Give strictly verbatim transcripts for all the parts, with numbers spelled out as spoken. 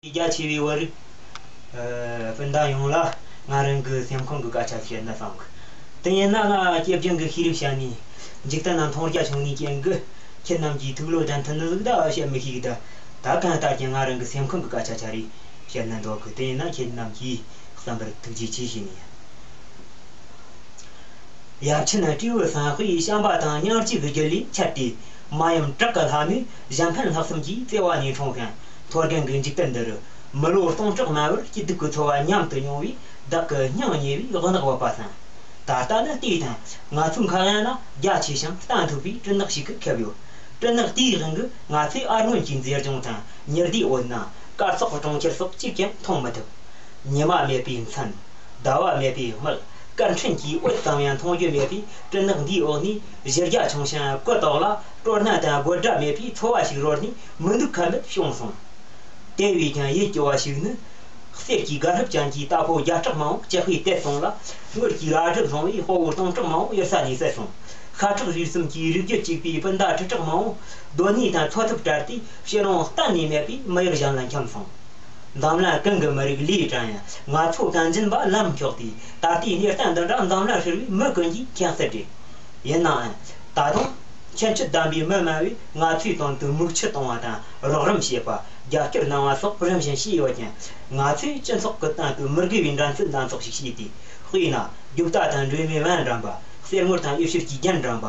རྒྱ་ཆེ་བའི་བོད་རིགས་ཨ་སྤུན་ཟླ་ཡོངས་ལ་ང་རང་གི་སེམས་ཁོང་གི་སྐད་ཆ་བཤད་ན་བསམ་གི། དེ་ཡིན་ན་ང་སྐྱེ་རྒྱུན་གི་ཤེས་རིག་བཤད་ནས་འཇིག་རྟེན་ན་མཐོང་རྒྱ་ཆུང་ནས་རྐྱེན་གི་ཁྱེད་རྣམས་ཀྱིས་ཐུགས་བློ་དྲན་ཐུབ་ནི་ཟིག་ད་བཤད་མི་ཤེས་གི། ད་ད་གང་ལྟར་ཀྱང་ང་རང་གི་སེམས་ཁོང་གི་སྐད་ཆ་ཆ་རེ་བཤད་ན་འདོད་གི། དེ་ཡིན་ན་ཁྱེད་རྣམས་ཀྱིས་བསམ་པར་ཐུགས་རྗེ་ཆེ་ཞུ་ནི་ཡིན། ཡབ་ཆེན་སྤྲེའུ་སེང་ཧེ་བྱམས་པ་དང་སྙིང་རྗེ་གི་རྒྱུ་ལས་ཆད་དེ། མ་ཡུམ་བྲག་གི་ལྷ་མོས་གཞན་ཕན་ལྷག་བསམ་གྱིས་བརྩེ་བ་ནས་འཁྲུངས་ཤིང་། མཐོ་རྒན་གྱི་འཇིག་རྟེན་འདི་རུ་མི་ལོ་སྟོང་ཕྲག་མན་བར་སྐྱིད་སྡུག་གི་འཚོ་བ་མཉམ་དུ་མྱོང་བའི་བདག་གི་སྙིང་ཉེ་བའི་རྒ་ན་བབས་པ་ཟིག། ད་ལྟ་ནི་ལྟོས་དང་། ང་ཚོའི་ཁ་གཡང་ན་རྒྱ་ཆེ་ཞིང་བརྟན་ཐུབ་པའི་སྦྲུལ་ནག་ཞིག་གིས་ཁེབས་ཡོད། སྦྲུལ་ནག་དེའི་དབང་གིས་ང་ཚོས་ཨར་སྔོན་གྱི་མཛེས་ལྗོངས་དང་ཉི་ཟླའི་འོད་སྣང་། སྐར་ཚོགས་གྲོང་ཁྱེར་སོགས་གཅིག་ཀྱང་མཐོང་མི་ཐུབ། ཉི་མ་མེད་པའི་མཚན། ཟླ་བ་མེད་པའི་དམག། སྐར་འཕྲིན་གྱི་འོད་ཙམ་ཡང་མཐོང་རྒྱུ་མེད་པའི་སྦྲུལ་ནག་འདིའི་འོག་ནས། གཞི་རྒྱ་ཆུང་ཞིང་སྐུ་དོག་ལ་སྤྲོ་སྣང་དང་དགོད་སྒྲ་མེད་པའི་ཚོར་བ་ཞིག་རོལ་ནས་མི་འདུག་ཁ་མེད་བྱུང་སོང་། དེ་བས་ཀྱང་ཡིད་སྐྱོ་བ་ཞིག་ནི། གསེར་གྱི་གར་ཧབ་ཅན་གྱི་རྟ་ཕོ་བརྒྱ་ཕྲག་མང་བོ་ལྕགས་ཤིག་བཏེགས་སོང་ལ། དངུལ་གྱི་རལ་གྲི་བཟུང་བའི་དཔའ་བོ་སྟོང་ཕྲག་མང་བོ་གཡུལ་ས་ནས་བསད་སོང་། ཤ་ཁྲག་རུས་གསུམ་གྱི་རིགས་རྒྱུད་གཅིག་པའི་སྤུན་ཟླ་ཁྲི་ཕྲག་མང་བོ་སྡོད་གནས་དང་འཚོ་ཐབས་བྲལ་ཏེ། ཕྱི་རོང་གཏན་ནས་མེད་པའི་མི་ཡུལ་གཞན་ལ་འཁྱམས་སོང་། འཛམ་གླིང་གང་གི་མི་རིགས་ལས་དྲན་ཡང་། ང་ཚོ་གངས་ཅན་པ་ལམ་འཁྱོག་སྟེ། ད་ལྟའི་གནས་སྟངས་འདི་འདྲ་འཛམ་གླིང་ཧྲིལ་བོའི་མི་ཀུན་གྱིས་མཁྱེན་གསལ་རེད། ཡིན་ནའང་། ད་དུང་ཁྱད་ཆོས་ལྡན་པའི་མི་མང་བོས་ང་ཚོའི་དོན་དུ་མིག་ཆུ་གཏོང་བ་དང་རོགས་རམ་བྱེད་པ། རྒྱབ་སྐྱོར་གནང་བ་སོགས་རིམ་བཞིན་བྱས་ཡོད་ཀྱང་། ང་ཚོས་སྤྱི་ཚོགས་ཀྱི་སྟེང་དུ་མི་དགེ་བའི་འགྲན་རྩོད་སྣ་ཚོགས་ཤིག་བྱས་ཏེ། དཔེར་ན། རྒྱུག་རྟ་དང་འགྲོས་མེད་བན་འགྲན་པ། གསེར་དངུལ་དང་གཡུ་བྱུར་གྱི་རྒྱན་འགྲན་པ།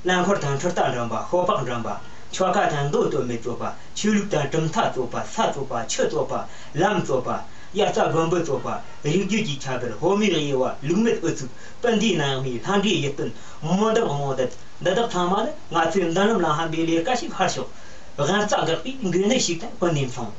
རླངས་འཁོར་དང་འཕྲུལ་རྟ་འགྲན་པ། ཤོ་སྦག་འགྲན་པ། ཆོ་ག་དང་མདོ་སྟོད་སྨད་རྩོད་པ། ཆོས་ལུགས་དང་གྲུབ་མཐའ་རྩོད་པ། ས་རྩོད་པ། ཆུ་རྩོད་པ། ལམ་རྩོད་པ། དབྱར་རྩྭ་དགུན་འབུ་རྩོད་པ། རིགས་རྒྱུད་ཀྱི་ཁྱད་པར། ཕོ་མོའི་དབྱེ་བ། ལུགས་མེད་ཨུ་ཚུགས། སྤུན་ཟླའི་ནང་མི། ལྷ་འདྲེའི་ཡིད་རྟོན། མོ་འདབ་རྨོངས་དད། འདི་དག་ཚང་མ་ནི་ང་ཚོའི་མདུན་ལམ་ལ་ཕན་པའི་ལས་ཀ་ཞིག་ཕར་ཞོག། དབང་རྩ་འགག་པའི་མགོ་ནད་ཞིག་དང་ཀུན་ནས་མཚུངས།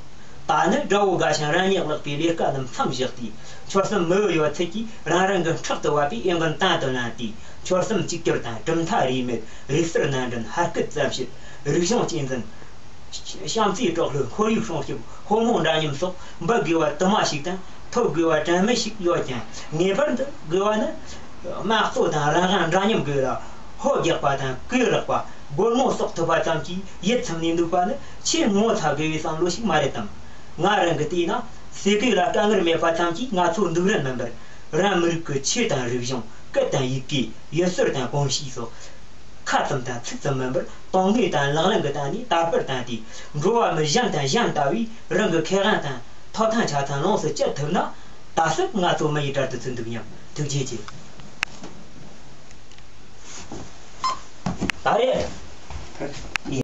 ད་ནི་དགྲ་བོ་དགའ་ཞིང་རང་ཉིད་བརླག་པའི་ལས་ཀ་རྣམས་མཚམས་བཞག་སྟེ། ཆོལ་གསུམ་མི་བུ་ཡོད་ཚད་ཀྱིས་རང་རང་གི་ཕྲག་ཏུ་བབས་པའི་འོས་འགན་དང་དུ་ལེན་ཏེ། ཆོལ་གསུམ་གཅིག་གྱུར་དང་གྲུབ་མཐའ་རིས་མེད། རིག་གསར་ནང་འདྲེན། ཕ་སྐད་ཙམ་བཤད། རིག་གཞུང་གཅེས་འཛིན། བྱམས་བརྩེའི་གྲོགས་སློབ། ཁོར་ཡུག་སྲུང་སྐྱོབ། ཕོ་མོ་འདྲ་མཉམ་སོགས་འབུལ་དགོས་པ་དུ་མ་ཞིག་དང་ཐོབ་དགོས་པ་དྲན་མེད་ཞིག་ཡོད་ཀྱང་། ངེས་པར་དུ་དགོས་པ་ནི། དམངས་གཙོ་དང་རང་དབང་འདྲ་མཉམ་དགོས་ལ། ཕོ་རྒྱག་པ་དང་གོས་རག་པ། སྒོར་མོ་གསོག་ཐུབ་པ་ཙམ་གྱིས་ཡིད་ཚིམ་ནས་འདུག་པ་ནི་ཆེས་ངོ་ཚ་དགོས་པའི་བསམ་བློ་ཞིག་མ་རེད་དམ། ང་རང་གིས་བལྟས་ན། ཟས་གོས་ལ་དཀའ་ངལ་མེད་པ་ཙམ་གྱིས་ང་ཚོ་འདུག་རན་མིན་པར། རང་མི་རིགས་ཀྱི་ཆོས་དང་རིག་གཞུང་། སྐད་དང་ཡི་གེ། ཡུལ་སྲོལ་དང་གོམས་གཤིས་སོགས། ཁ་ཙམ་དང་ཚིག་ཙམ་མིན་པར་དོན་དངོས་དང་ལག་ལེན་གྱི་སྟེང་ནས་དར་སྤེལ་བཏང་སྟེ། འགྲོ་བ་མི་གཞན་དང་གཞན་ལྟ་བུའི་རང་གི་ཁེ་དབང་དང་ཐོབ་ཐང་ཆ་ཚང་ལོངས་སུ་སྤྱད་ཐུབ་ན། ད་གཟོད་ང་ཚོ་མི་ཡི་གྲལ་དུ་ཚུད་འདུག་སྙམ། ཐུགས་རྗེ་ཆེ། ད་རེད།